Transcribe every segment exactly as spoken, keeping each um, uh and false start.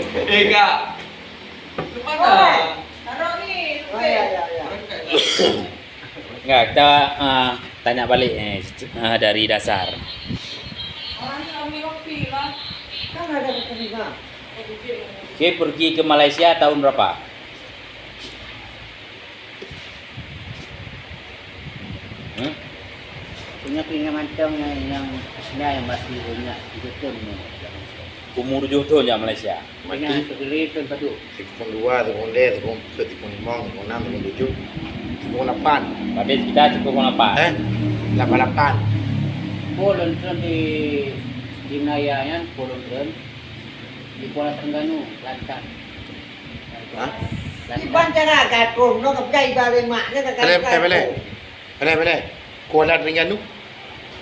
Eh, Kak. Ke mana? Taruh ni, Oh, ya, ya, ya. Enggak, kita, ah, tanya balik, eh, ah, dari dasar. Orang ni ambil kopi lah. Kan ada kopi, Bang. Oke, pergi ke Malaysia tahun berapa? Hmm? Punya keingat mantong yang, yang, yang masih punya tujuh tahun ni. Umur tujuh tahun jak Malaysia. Mati. Dengan segeri tahun padu. Tiga puluh dua, tiga puluh empat, tiga puluh empat, tiga puluh lima, tiga puluh enam, tiga puluh tujuh, tiga puluh lapan. Berarti kita tiga puluh lapan. Eh? Lapan lapan. Polon di, di Naya nyan, polon di Kuala Terengganu, Kelantan. Hah? Iban cara gatrong no, tapi iban lemaknya tak Boleh, boleh, boleh. Boleh, boleh. Kuala Terengganu?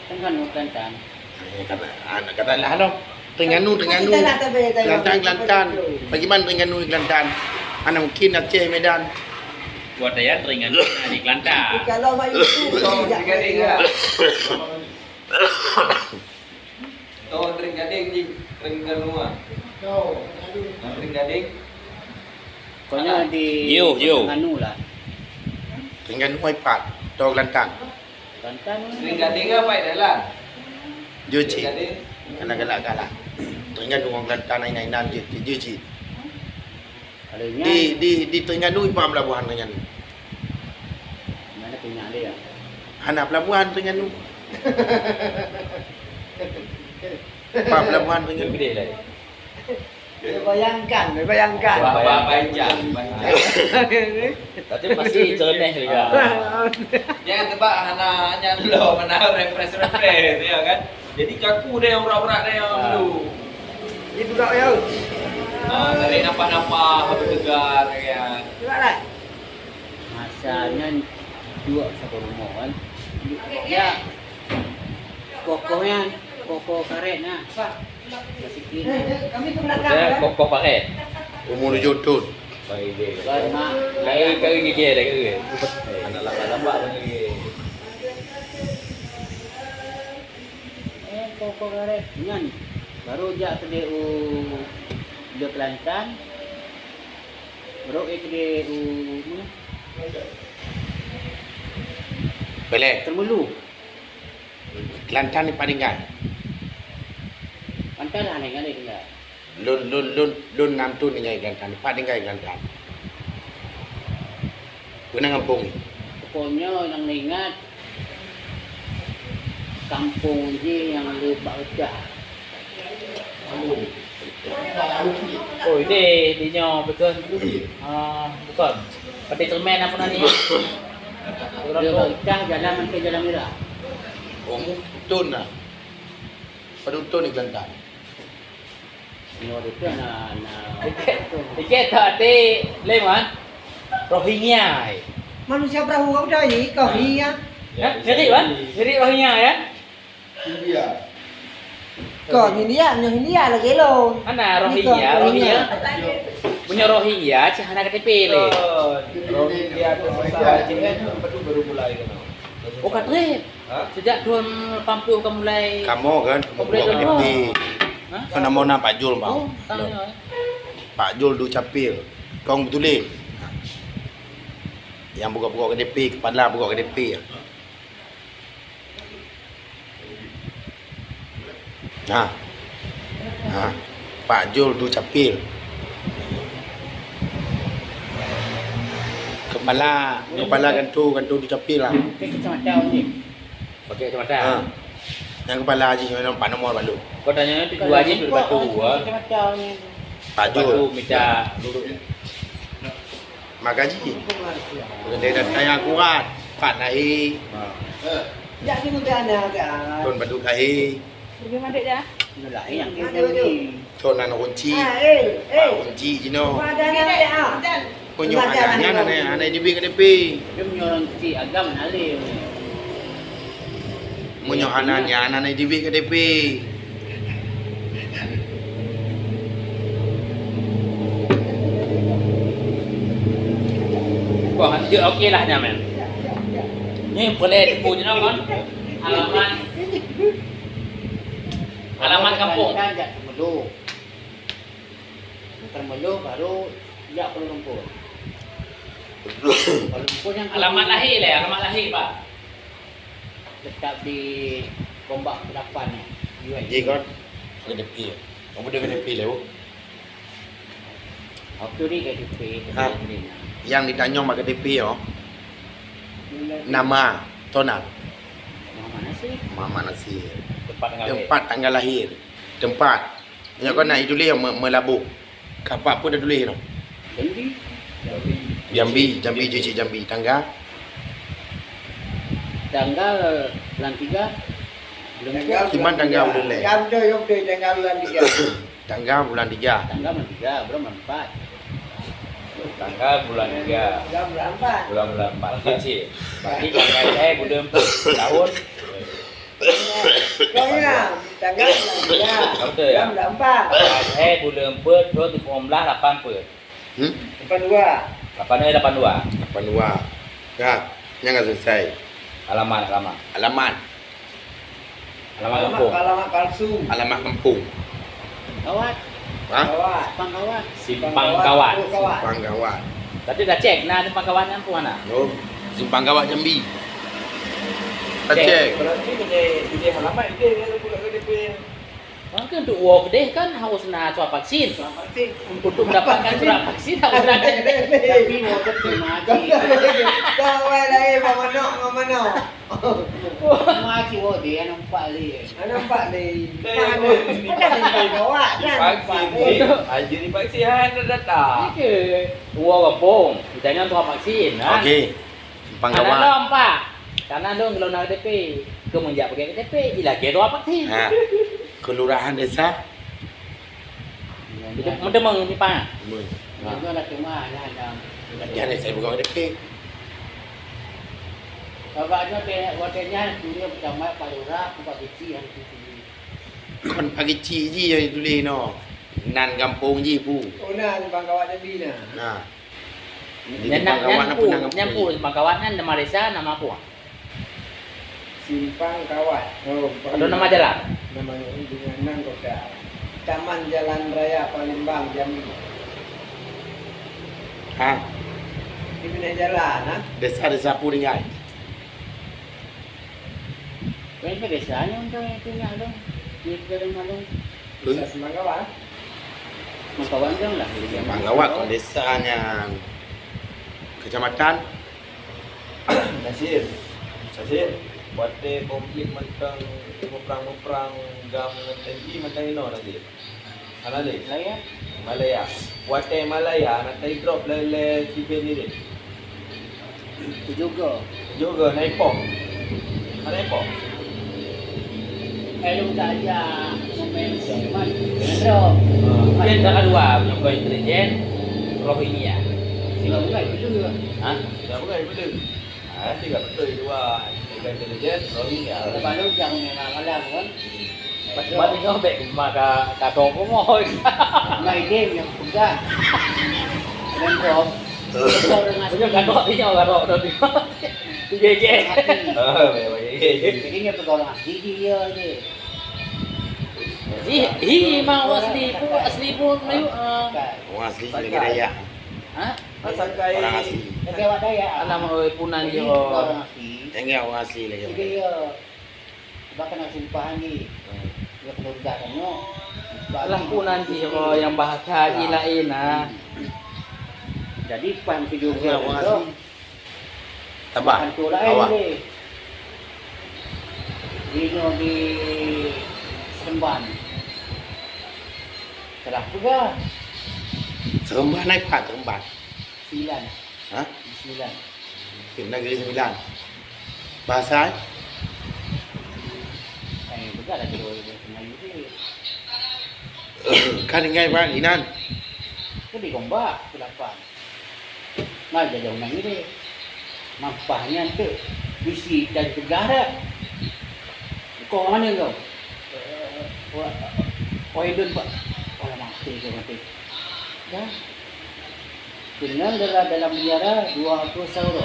Terengganu, Kelantan. Ah, ya, kata, ah, nak kata lah, no. Terengganu, Terengganu. Kita lah, tapi, tapi, Kelantan, tapi, Kelantan. Tapi, Bagaimana Terengganu di Kelantan? Mana mungkin Aceh, Medan? Buat daya Terengganu di Kelantan. Kalau mak itu, Oh, tidak Terengganu, ada. Ya. Oh, Tring Gading di Tring Gading. Nah, Tring Gading. Pokoknya di Yo, yo. Terengganu lah. Terengganu ai pat, atau Kelantan? Kelantan. Tring Gading apa dalam? Yo, cik. Tring Gading. Kena galak-galak. Terengganu orang Kelantan, inan-inan je, je, je, cik. Kalau ingat Di, di, di Terengganu, ipa pelabuhan Terengganu? Mana punya dia? Hana pelabuhan Terengganu. Ipa pelabuhan Terengganu? Gede lah. Bayangkan, bayangkan. Wah, wah, panjang, panjang. Tapi masih cereneh juga. Jangan tebak hana, hanya dulu mana refresh-refresh, ya kan? Jadi kaku deh urat-urat deh yang Ah. dulu. Dia budak ya. Ah, tarik nafas-nafas, bertegar, ya. Cuba lah. Masa nyan duek saboh rumoh kan. Ya. Kokoh nyan, kokoh karet nah. Sikit. Saya kokoh paret. Umur tujuh tahun. Baik, baik. Baik, mak. Kali, kali gigi ada ke? Anak lambat-lambat lagi. Eh, kokoh karet. Nyan. Baru jak keudeh u Kelantan. Baru eh keudeh u mana? Boleh. Termulu. Kelantan ni paling gai. Kelantan lah ni gai tinggal. Lôn, lôn, lôn, lôn nam thôn tinggai Kelantan. Pat tinggai Kelantan. Pernah ngampung. Pokoknya yang ingat kampung je yang le bak udah. Oh, ini di nyoe betul. Ah, bukan. Pati cermin apa nani? Dia bak udah jalan mantong jalan merah. Oh, mu-, betul nah. Pada betul ni Kelantan. Nyoe tu na, na. Iké tak ati lé man. Rohingya. Manusia perahu apa dah ni? Kau Hindia. Hah? Ngeri man? Ngeri Rohingya ya? Hindia. Kau Hindia, nyoe Hindia lagi lo. Mana Rohingya? Rohingya. Punya Rohingya, cih hana K T P lé. Rohingya tu susah. Betul baru mulai kan. Oh, ka trép. Ha? Sejak tahun lapan puluh ka mulai. Kamoe kan, kamoe Boleh buka dong. K T P. Ha? Kan nama na Pak Jul, Bang. Oh, tanya. Pak Jul Du Capil. Kong betulie. Yang buka-buka K T P, kepala buka K T P. Ha. Ha. Pak Jul Du Capil. Kepala, kepala kantor, kantor Du Capil lah. Pakai kacamata ni. Pakai kacamata. Ha. Yang kepala Haji Imam Pak nomor balu. Kau tanya tu dua Haji tu batu. Kacamata ni. Pak Jul. Batu minta duduk. Mak Haji. Kena datang yang kuat. Pak Nahi. Ha. Jak ni mudah nak kan. Tuan Badut Nahi. Lebih mandek dah. Yalah, yang Ada tu. Thôn na kunci. Ah, eh, eh. Pak kunci jinoe. Ada nak ah. Meunyoe hana nyan, hana, hana dibi K T P. Dia meunyoe orang kecil agam nalé. Meunyoe hana nyan, hana dibi K T P. Wah, dia okey lah nyan, man. Ni boleh tipu je, kan? Alamat, alamat kampung. Kan jak dulu. Teumeulo baru jak Kuala Lumpur. Kuala Lumpur nyang Alamat lahé lé, alamat lahé, Pak. Tetap di Gombak Delapan, U S. Ji kon, K T P. Kamu udah K T P lé, Bu? Aku ni K T P, Ha. K T P ni. Yang ditanyong bak K T P, oh. Nama, tonan. Muhammad Nasir. Muhammad Nasir. Tempat tanggal lahir. Tempat tanggal lahir. Tempat. Nyoe kon na ituléh me-, Meulaboh. Kapak pun dah tuléh tu. Jambi. Jambi, Jambi, Jambi, Jambi. Tanggal? Tanggal bulan tiga. Bulan tiga. Kiban tanggal bulan lé. Jam tu, yuk tu, tanggal bulan tiga. Tanggal bulan tiga. Tanggal bulan tiga, bulan empat. Tanggal bulan tiga. Bulan, bulan empat. Bulan, bulan empat. Kecil. Berarti tanggal, eh, bulan empat. Tahun? Kau ingat, tanggal bulan tiga. Betul, ya? Bulan empat. Tanggal, eh, bulan empat, tahun tujuh belas lapan puluh. Hmm? Lapan dua. Lapan, eh, lapan dua. Lapan dua. Dah, nyang ka selesai. Alamat, alamat. Alamat. Alamat kampung. Alamat palsu. Alamat kampung. Kawat. Ha? Kawat. Simpang Kawat. Simpang Kawat. Simpang Kawat. Simpang Kawat. Tapi dah cek, na Simpang Kawat nyan pun mana? Oh, Simpang Kawat Jambi. Dah cek. Cek. Berarti punya, punya alamat dia, dia pula ke D P. Kan untuk woe keudeh kan harus na surat vaksin. Surat vaksin. Untuk mendapatkan surat vaksin harus na K T P. Tapi woe keudeh mati. Kawai lain, Pak Manok, Pak Manok. Mati woe dia nampak dia. Nampak dia. Mana? Mana dia bawa kan? Divaksin, nampak dia. Haji divaksin, hai, dah datang. Oke. Woe gampông, ditanya surat vaksin, kan? Oke. Simpang Gawat. Anak lom, Pak. Tanah dong kalau nak K T P. Keu meunjak bagi K T P, ilakée dua vaksin. Ha. Kelurahan desa? Itu mendemang ni, Pak. Mendemang. Ha. Itu ada cuma, ada, ada. Latihan saya buka K T P. Babak nyoe teh, watée nyan, kuliah bersama Pak Lurah, Pak Geci, yang itu. Kon Pak Geci ji yang ditulis no. Nan gampông ji pu. Oh, nan Simpang Gawat Jambi na. Nah. Nyan, nyan, nyan pu, nyan pu, Simpang Gawat nyan nama desa, nama apa? Simpang Gawat. Oh, Simpang Gawat. Atau nama jalan? Nama jalan, nan kota. Taman Jalan Raya Palembang, Jambi. Ha. Ini pindah jalan, ha? Desa-desa pu tinggai. Kau ini desa ni untuk itu nak tu. Dia sudah ada malu. Desa Simpang Gawat. Simpang Gawat kan lah. Simpang Gawat kon desa nyan. Kecamatan? Nasir. Nasir. Watée konflik mantong muprang-muprang GAM ngon T N I mantong inoe, Nasir. Hana lé? Malaya. Malaya. Watée Malaya na tai drop lé, lé Siben ni deh. Tujoh go. Tujoh go, na ipoh. Hana ipoh. Eh, lu tak aja. Main, main. Drop. Ah, mungkin dah dua, menyokong intelijen Rohingya. Sila bukan, betul ke? Ha? Sila bukan, betul. Ha, tiga betul dua. Bukan intelijen Rohingya. Kalau baru jam lima malam kan? Bak nyoe bèk maka ka tong rumoh. Ngai dem nyang peugah. Dengan kau. Kau dengan Punya ka tok, ingat ka tok, tok. Gigi. Ah, memang gigi. Jadi dia pegang orang asli dia je. Ih, ih, memang orang asli pun, asli pun Melayu, ah. Orang asli negara Dayak. Ha? Orang asli. Negara Dayak. Anak orang punan je, oh. Orang asli. Tengok orang asli lagi. Jadi, ya. Bahkan nak sumpah ni. Hmm. Dia keluarga kan, no. Lah pun nanti, oh, yang bahasa ni lain, ah. Jadi, pan tu juga. Iya, tu. Tambah. Hantu lain. Awak. Ni. Di, no, di Seremban. Salah peugah. Seremban naik pat, Seremban. Sembilan. Ha? Sembilan. Okey, Negeri Sembilan. Bahasa? Eh, bukan ada dua orang Melayu ni. Kan tinggal Pak Inan. Itu di Gombak, tu lapan. Nah, jadi orang ini. Nampaknya tu bisi dan tegar dah. Kau mana kau? Eh, wah, oh, Indon, Pak. Oh, mati ke mati. Dah. Keunong dalam, dalam penjara dua puluh sahur.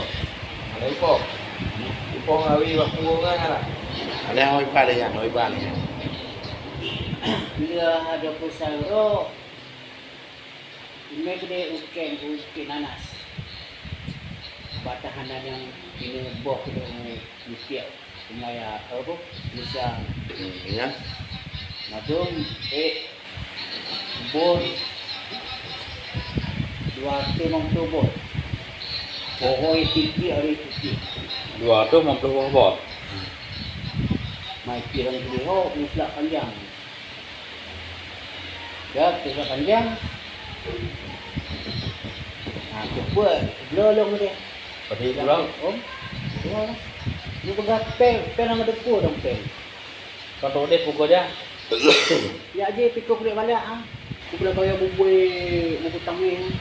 Ada ipoh. Ipoh ngawi waktu ngan ada. Ada ipoh ada yang, ipoh ada yang. Bila dua puluh sahur, Imé keudeh u keng u Bukit Nanas. Batahan nyang keuneuk boh keudeh u Mutiak, Sungai, apa? Nusa. Hmm, ya. Madum, eh, bor dua ratus lima puluh bor. Pokoknya tinggi hari tinggi. Dua ratus lima puluh bor. Mai pirang beli ho, mutlak panjang. Ya, tiga panjang. Nah, cukup. Belum, belum deh. Berarti pulang? Om. Belum. Ni pegang peng, peng nama depu dong peng. Contoh deh pukul dia. Ya, je pikir kulit balik, ah. Kulit balik bubui, bubui tangis.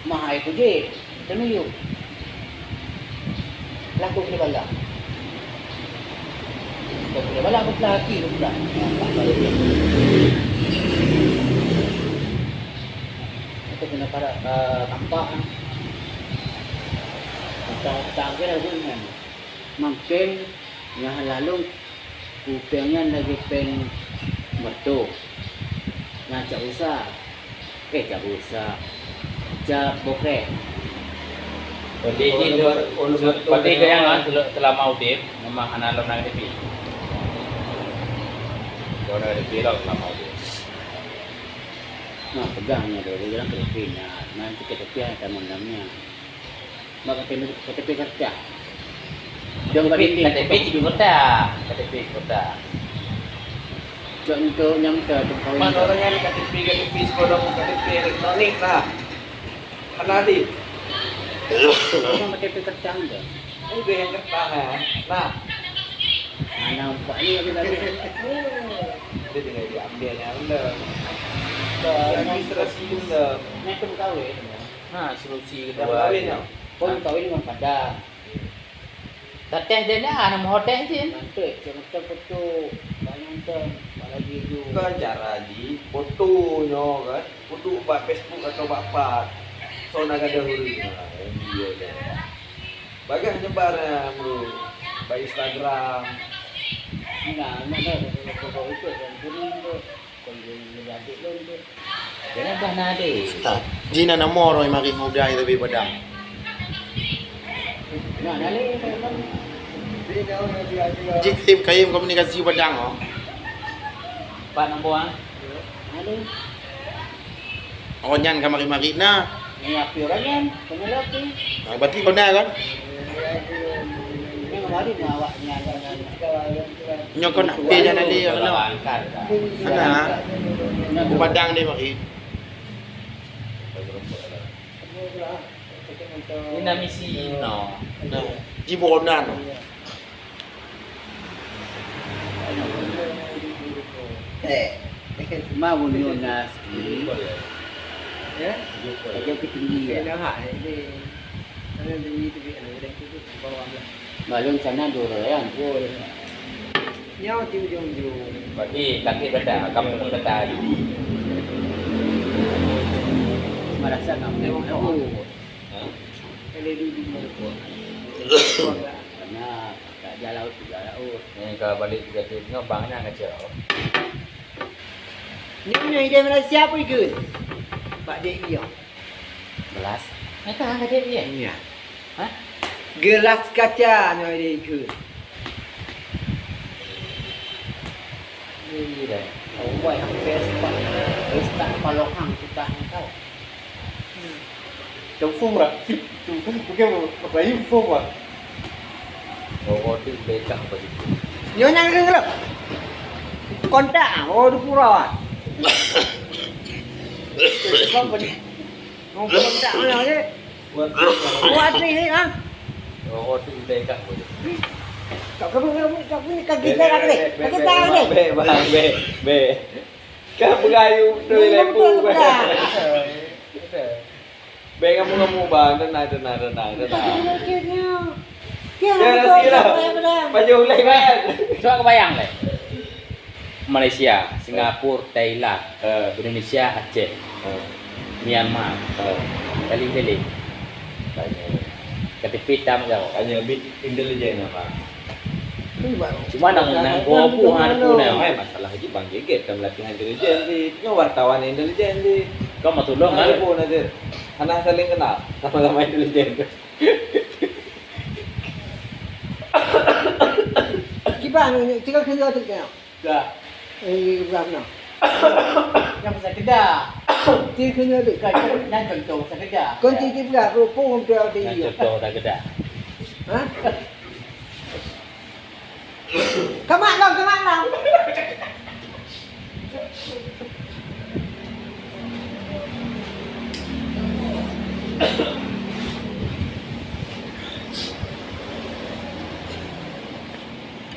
Mah ai kujéh, teunuyuek. Laku keu bala. Keu bala beutlah aki beutlah. Itu kena para, eh, tampak, ah. Utang-utang kira guna. Makin nyang lalu kupeng nyan lagi peng mertu. Nah, cak usa. Eh, cak usa. Cak bokrek. Berarti jih tu, berarti keu nyan, ah, sel-, seulama udeb memang hana lom na K T P. Lom na K T P lom seulama udeb. Nah, pegang nya dulu, dalam K T P nya. Nah, itu K T P yang tamu namanya. Mak K T P, K T P kertas. Dong K T P, bak dinding. K T P cit kertas. K T P kertas. Cok untuk nyang ke, untuk kawin. Mana ke? Orang yang K T P, K T P sekolah, K T P elektronik lah. Hana di. Orang K T P kertas tu. Udah yang kertas, eh. Nah. Mana empat ni lagi tadi? Dia tinggal diambil yang benda. Registrasi benda. Nak tu kawin. Ha, solusi kedua. Dah berkahwin tau? Pun kawin dengan Padang. Tateh dia ni, anak mau teh je. Nanti, macam-macam foto. Banyak macam. Bukan cara ji, foto nyo kan. Foto bak Facebook atau bak pat. So nak ada huri. Ha, yang dia je. Bagah nyebar, ha, bro. Bak Instagram. Nah, nak dah foto itu dan kuning tu. Jangan bah na deh. Ji na nomor oi mari muda tapi Padang. Ji kayém, kayém komunikasi Padang oh. Pak nombor ah. Oh nyan ka mari-mari na. Ni api orang nyan, kena laki. Ah, berarti kau na kan? Ni kemarin awak nyan. Nyoe kon H P jan ade ya kena. Ana. Ku Padang deh mari. Ina misi no. Nah, jibonan. Eh, ma bunyo nas. Ya? Kerja ketinggi ya. Balum sana dua orang. Nyawa di ujung-ujung. Berarti kaki benda, kampung benda. Merasa kampung. Ha? Kalau dulu di mana? Karena tak jalan laut juga laut. Ni kalau balik tiga tu, ngobang nya kacau. Nyoe, nyoe idéh Malaysia pun ikut. Pak Dek Iyong. Belas. Nyata ka dek ye? Iya. Hah? Gelas kaca nyoe dia ikut. Iya. Awai hampir sepak. Ustaz Palohang kita tahu. Telepon lah. Telepon bukan apa info lah. Oh, oh, tu backup apa tu? Nyonya ke gelap. Kontak, oh, di pura. Apa ni? Buat apa ni? Buat ni, ha? Oh, tu backup apa tu? Tak perlu, tak perlu, tak perlu, tak perlu, tak perlu. Be, be, be, be, be. Kan berayu betul, betul, betul. Bek kamu, kamu bang, tenang, tenang, tenang, tenang. Tenang sikit lah. Baju ulai kan. Cuba kebayang leh. Malaysia, Singapura, Thailand, eh, Indonesia, Aceh, eh, Myanmar, eh, kali-kali. K T P hitam kau. Hanya bit intelijen apa? Cuma nang, nang gobu ha depan. Masalah ji bang geget dalam latihan intelijen sih. Nyoe wartawan intelijen sih. Kau mau tolong kan? Ada pun ada. Hana saling kenal. Sama-sama intelijen. Kiban, tinggal kena tu tengok. Dah. Eh, berapa nak? Yang pasal kedah. Tinggal kena tu. Kan, kan contoh pasal kedah. Kau tinggi berapa? Rupung tu ada. Kan contoh tak kedah. Ha? Kamak dong, kamak dong.